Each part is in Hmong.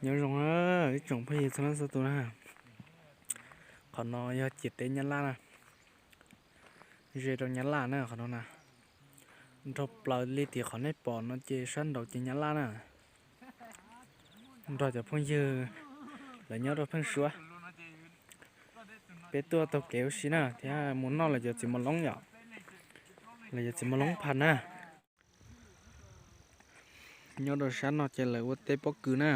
Nyob zoo na, ib tsoom phooj ywg txhua leej txhua tus na. Qhov no yog ciam teb Nyab Laj na, ze rau Nyab Laj na qhov no na. Nrog plaws li tim qhov nej pom no ces sab nraud ces Nyab Laj na. Nrog cov phooj ywg lawv nyob rau pheej suab. Peb tuaj taug kev ua si na thiab mus noj lawv cov txiv mos loob yom, lawv cov txiv mos loob phas na. Nyob rau sab no ces lawv ua teb pob kws na.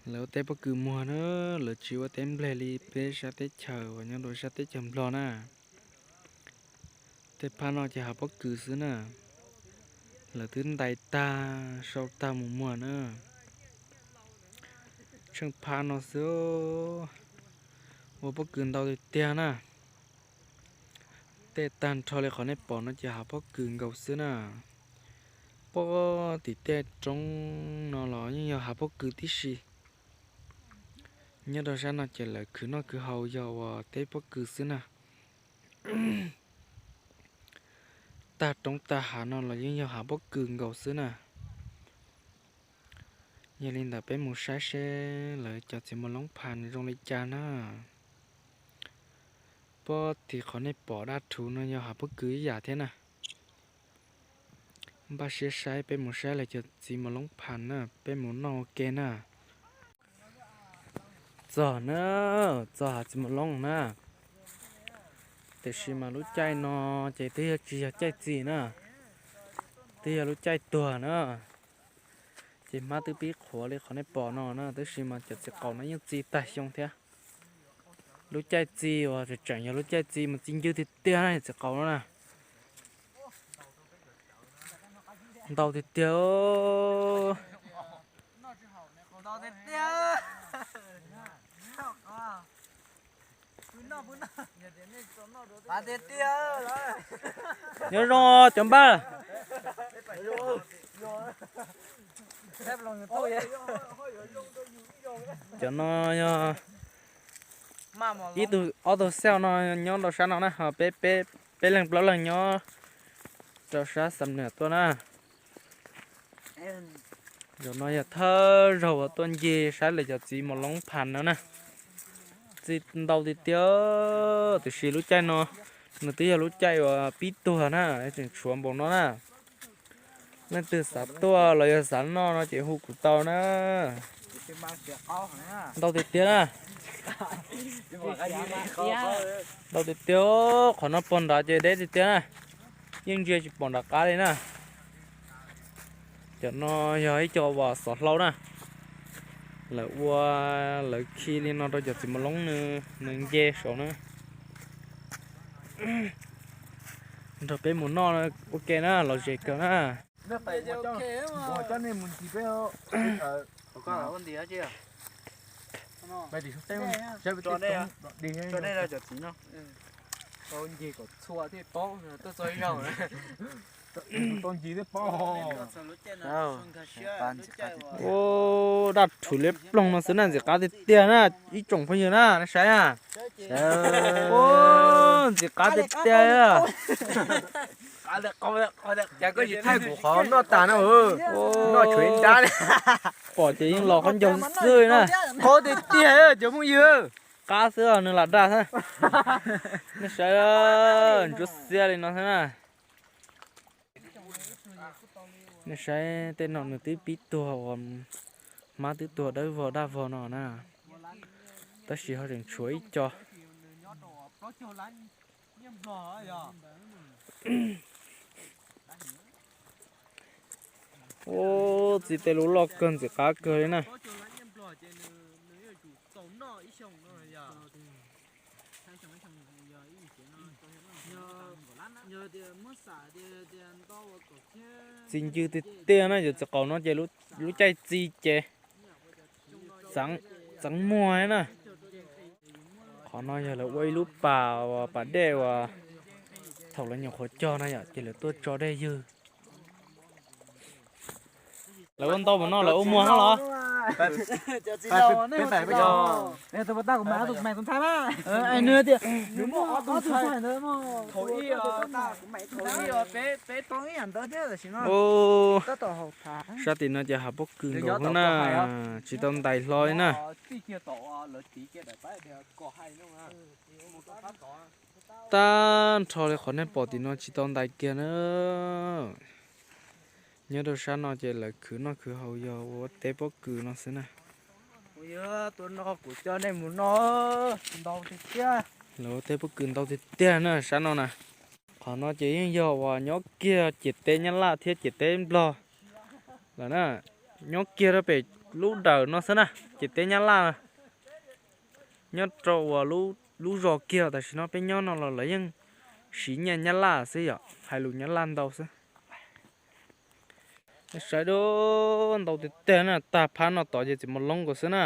Lawv ua teb pob kws muag na, lawv tsis ua teb nplej li peb sab teb chaws uas nyob rau sab teb chaws Nplog na. Tej phab no ces hav pob kws xwb na. Lawv twb ntais tag sau tag mus muag na. Tsheej phab no xwb, ua pob kws ntau tiag tiag na. Tej tag nrho li qhov nej pom no ces hav pob kws nkaus xwb na. Pob tim tej roob no los yeej yog hav pob kws tib si. Nyob rau sab no ces lawv khwv noj khwv haus yog uas teb pob kws xwb na. Tag roob tag hav no los yeej yog hav pob kws nkaus xwb na. Yog li ntawd peb mus saib seb lawv cov txiv mos loob phas nws zoo li cas na. Pob tim qhov nej pom daj rhuv no yog hav pob kws ib yam thiab na. Npaj siab saib, peb mus saib lawv cov txiv mos loob phas na, peb mus noj ua ke na. Txog na, txog hav txiv mos loob na. Tiam sis mas lub caij no ces twb yog tsis yog caij txi na, twb yog lub caij tuag na. Ces hmab twb pib qhuav li qhov nej pom no na, tab sis mas cov txiv qaum no yeej txi tag xyoo thiab. Lub caij txi uas tseem tseem yog lub caij txi mas txi ncw tiag tiag na txiv qaum no na. Ntau tiag tiag. Nyob zoo cov npawg. Cov no yog ib tug ob tug xauj no nyob rau sab no na, ho peb, peb leeg plaub leeg nyob rau sab xam nws tuaj na. Zaum no yog thawj zaug uas tuaj ncig saib lawv cov txiv mos loob phas no na. Txi ntau tiag tiag, tiam sis lub caij no nws twb yog lub caij uas pib tuag na, tseem tshuav npaum no na. Leej twg xav tuaj los yog xav noj no ces hu kuv tau na. Ntau tiag tiag na. Ntau tiag tiag, qhov no pog nrad ces deb tiag tiag na. Yeej ntsia tsis pom nram qab li na. Cov no yog ib co uas xov hlau na. Lawv ua, lawv khi li no rau cov txiv mos loob nws nce saud na. Nrog peb mus noj ua ke na, lom zem kawg na. Ua, daj rhuv liab ploog no xwb na, ntxim qab tiag tiag na, ib tsoom phooj ywg na, nej saib na. Ua, ntxim qab tiag tiag. Cas koj tsis thaij kuv qhov noj tas na, noj tshuav ib nrab li. Pom ces yeej los qhov ncauj xwb na. Qab tiag tiag cov phooj ywg. Qab xwb nws lam daj xwb. Nej saib, ntsuab xiab li no xwb na. Nej saib tej no nws twb pib tuag uas hmab twb tuag dawb vog daj vog no na, tab sis ho tseem tshuav ib co. Ub, txiv tej lub loj kawg ntxim qab kawg li na. Txi ncw tiag tiag na, yog txiv qaum no ces lub caij txi ces txeev muag na. Qhov no yog lawv ua ib lub pas uas pas dej uas thaum lawv nyuam qhuav cog na yom, ces lawv tuaj tso dej ywg. Lawv ua ntau mus no lawv ua muag no los? Peb, peb, peb, peb, tus pas tag kuv mam tus kuv mam tus ntxhais mas. Nws tias nws muaj ob tug ntxhais ntawd mas. Thaum ib, thaum ib peb tau ib yam ntawd thiab tam sim no. Sab tim no ces hav pob kws nkaus na, tsis tau ntais hlo li na. Tag nrho li qhov nej pom tim no tsis tau ntais kiag na. Nyob rau sab no ces lawv khwv noj khwv haus yog ua teb pob kws no xwb na. Lawv ua teb pob kws ntau tiag tiag na sab no na. Qhov no ces yeej yog uas nyob kiag ciam teb Nyab Laj thiab ciam teb Nplog lawm na. Nyob kiag rau pem lub dawm no xwb na, ciam teb Nyab Laj na. Nyob rau uas lub zos kiag tam sim no peb nyob no los lawv yeej siv nyiaj Nyab Laj xwb yom, hais lus Nyab Laj ntau xwb. Saib dub, ntau tiag tiag na, tag phab no tod ces txiv mos loob nkaus xwb na.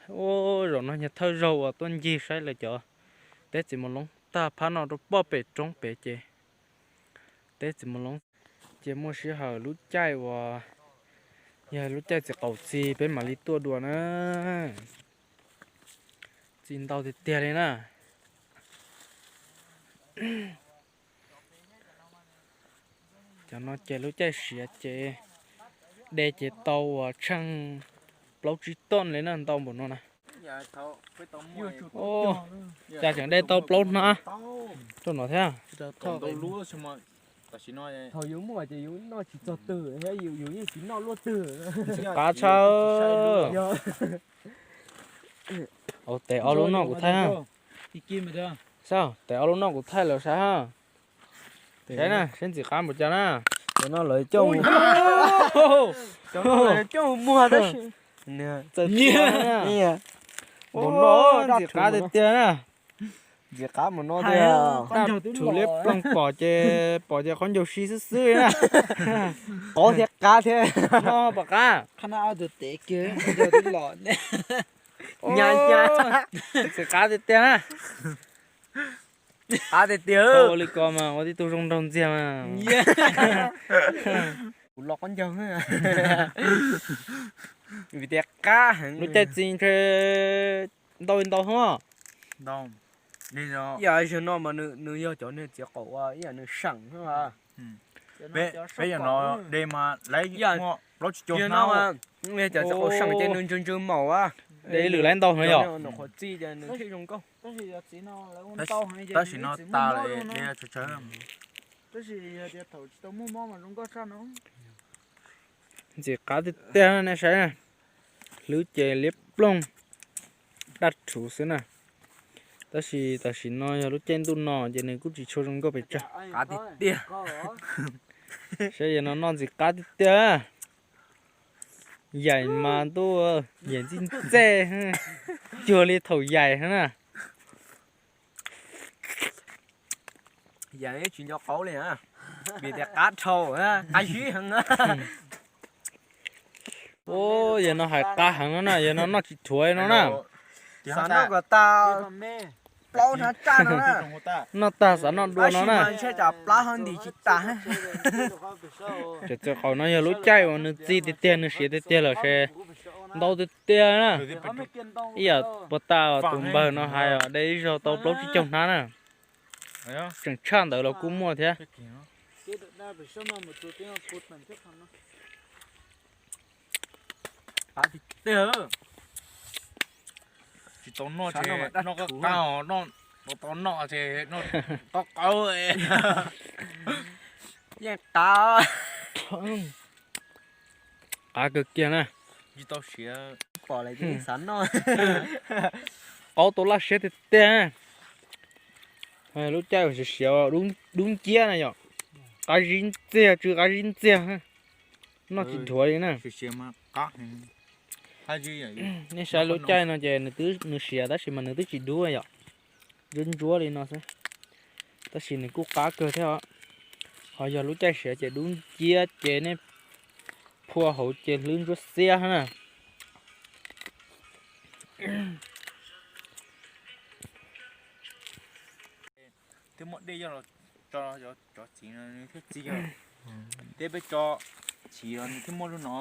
Ua zaum no yog thawj zaug uas tuaj ncig saib lawv cov teb txiv mos loob, tag phab no rau poj pem roob pem ces teb txiv mos loob. Ces muaj sij hawm lub caij uas yog lub caij txiv qaum txi peb mam li tuaj dua na. Txi ntau tiag tiag li na. Cov no ces lub caij siav ces de ces tau uas tsheej plaub tsib toj li na, ntau npaum no na. Cas tseem de tau plaub hnab rau no thiab. Thaum yus muaj ces yus noj tsis txog twg thiab yus yeej tsis noj luaj twg. Qab tshaj. Tes ob lub noj kuv thaij. Saib, tes ob lub noj kuv thaij lawv saib ha. Saib na, saib ntxim qab npaum cas na. Cov no lawv coj, cov no lawv coj mus muag tab sis txawm nyiam. Mus noj ntxim qab tiag tiag na. Ntxim qab mus noj tiag. Dab rhuv liab ploog pom ces, pom ces qhov ncaug si xwb xwb na. Qab thiab qab thiab. No pom qab. Ntxim qab tiag tiag na. Qab tiag tiag. Ua li ko mas ua tib tug zoo nraug ntxiag mas. Kuv los qab ncaug. Vim tias qab heev. Lub caij txi ntshe ntau li ntau hov. Ib yam zaug no mas nws yog cov niag txiv qaum ua ib yam nws seem. Peb yam no de mas lawv muaj plaub tsib caug hnab. Cov txiv qaum seem ces nws ntsws ntsws maum a. De ib lwm lawv ntau no yog. Nws qhuav txi ces nws thiaj zoo nkauj. Tab sis no tas lawm de tsawg tsawg. Ntxim qab tiag tiag nej saib na. Hlwb ces liab ploog, daj rhuv xwb na. Tab sis tam sim no yog lub caij ntuj no ces nws kuj tsis tshua zoo nkauj pes tsawg. Qab tiag tiag. Saib yam no noj ntxim qab tiag tiag. Yaim mas ntuj, yaim ntxij ntxej, cuag li thaum yaim na. Yaim tsis nco qab li, vim tias qab dhau, qab zib heev. Ua yog no hais qab heev no na, yog no noj tsis dhuav no na. Xav noj kom tag plaub hnab tsaj no na. Noj tag xav noj dua no na. Ntshe tsam plab hov ntim tsis tas. Cov txiv qaum no yog lub caij uas nws txi tiag tiag, nws siav tiag tiag lawm ces ntau tiag tiag na. Ib yam puag ta tus npawg no hais os, de ib zaug tau plaub tsib caug hnab na. Tseem tshaj ntawd los kuj muaj thiab. Qab tiag tiag. Tsis tau noj ces noj qab qab, tau noj ces noj qab qab. Yeej qab. Qab kawg kiag na. Tsis tau siav, pom lawm ces xav noj. Qaub tau laj siab tiag tiag. Lub caij uas siav siav dub nciab na yom. Qab zib ntxiag, tsw qab zib ntxiag. Noj tsis dhuav li na. Nej saib lub caij no ces nws twb, nws siav tab sis mas nws twb tsis dub yom. Ntsuab ntsuab li no xwb. Tab sis nws kuj qab kawg thiab os. Ho yog lub caij siav ces dub nciab ces nej phua hauv ces hlwb ntsuab xiab na. Thiab muaj dej yog los tso cov txiv no nws thiaj txi. Thiab peb tso txiv los nws thiaj muaj lub no.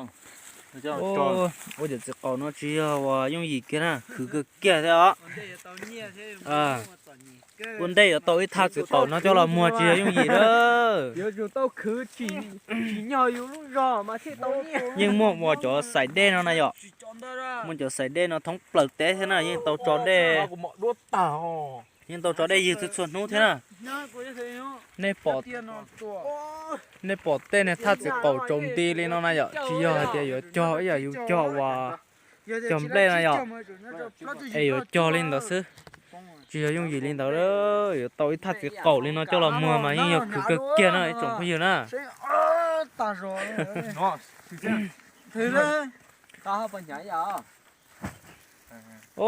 Ua cov txiv qaum no tsis yog uas yooj yim kiag na, khwv kawg kiag thiab os. Ua ntej yuav tau ib thaj txiv qaum no coj los muag tsis yog yooj yim na. Yeej muaj uas cov xaiv dej no na yom. Muaj cov xaiv dej no thoob plaws teb thiab na, yeej tau tso dej, yeej tau tso dej ywg txhua txhua hnub thiab na. Nej pom, nej pom tej niag thaj txiv qaum tsaus nti li no na yom, tsis yog hais tias yuav cog ib yam yus cog uas cog nplej na yom, es yuav cog li ntawd xwb. Tsis yog yooj yim li ntawd, yuav tau ib thaj txiv qaum li no coj los muag mas yeej yog khwv kawg kiag na ib tsoom phooj ywg na.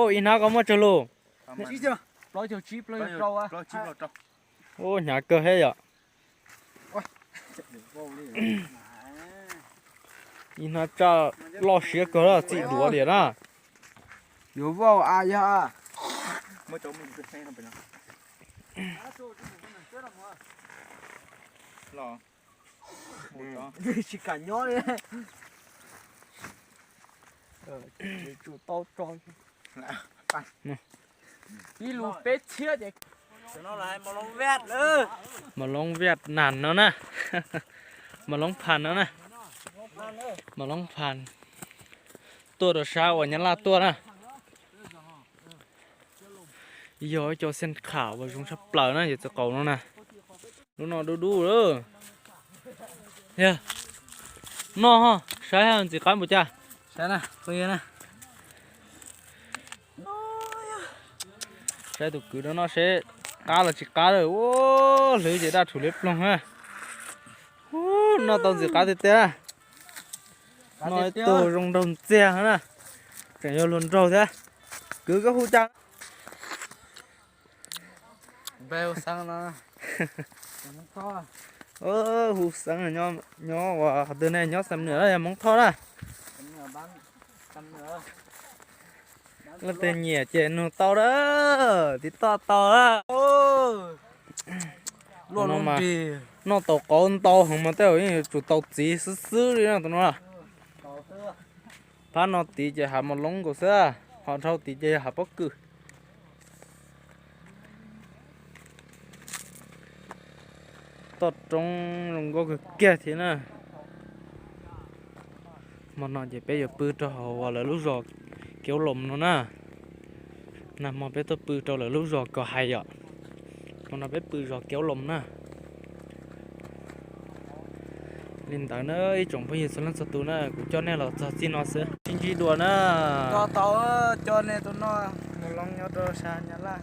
Ib hnab koj muaj tsawg lus? Hnyav kawg thiab yom. Ib hnab tsaj loj siab kawg, txim duav tiag na. Yuav vau a yog. Tsis kam nyob li. Tsum tau tso. Ib lus peb txhiab ces. Mos loob Viaj Nam no na. Mos loob Phas no na. Mos loob Phas tuaj rau sab uas Nyab Laj tuaj na. Yog ib co xiaj qham uas zoo tshaj plaws na, yog txiv qaum no na. Lub no dub dub lawm. Yog, noj ho, saib ntxim qab npaum cas. Saib tus kwv no noj seb qab los tsis qab lawm. Ua, hlwv ces daj rhuv liab ploog na. Ub, noj tau ntxim qab tiag tiag na. Noj ib tug zoo nraug ntxiag na. Tseem yog hluas nraug thiab. Kwv koj hu cas? Hu Xeeb, nyob ua qhov twg ne? Nyob Xam Nuam los yog Hmoob Thoj na? Leej twg nyiam ces nug tau na, tiv toj tau na. Noj tau qauv ntau heev mas tej zaum yeej yuav tsum tau txiv xwb xwb li no tus no. Phab no tid ces hav mos loob nkaus xwb, ho dhau tid ces yog hav pob kws. Toj roob zoo nkauj kawg kiag thiab na. Hmo no ces peb yuav pw rau hauv lawv lub zos Kev Ub Loos no na. Nag hmo peb tuaj pw rau lawv lub zos Kos Hais yom. Hmo no peb pw zos Kev Ub Loos na. Li ntawd na ib tsoom phooj ywg txhua leej txhua tus na, kuv coj nej los txog txij no xwb, sib ntsib dua na. Tau coj nej tuaj noj mos loob nyob rau sab Nyab Laj.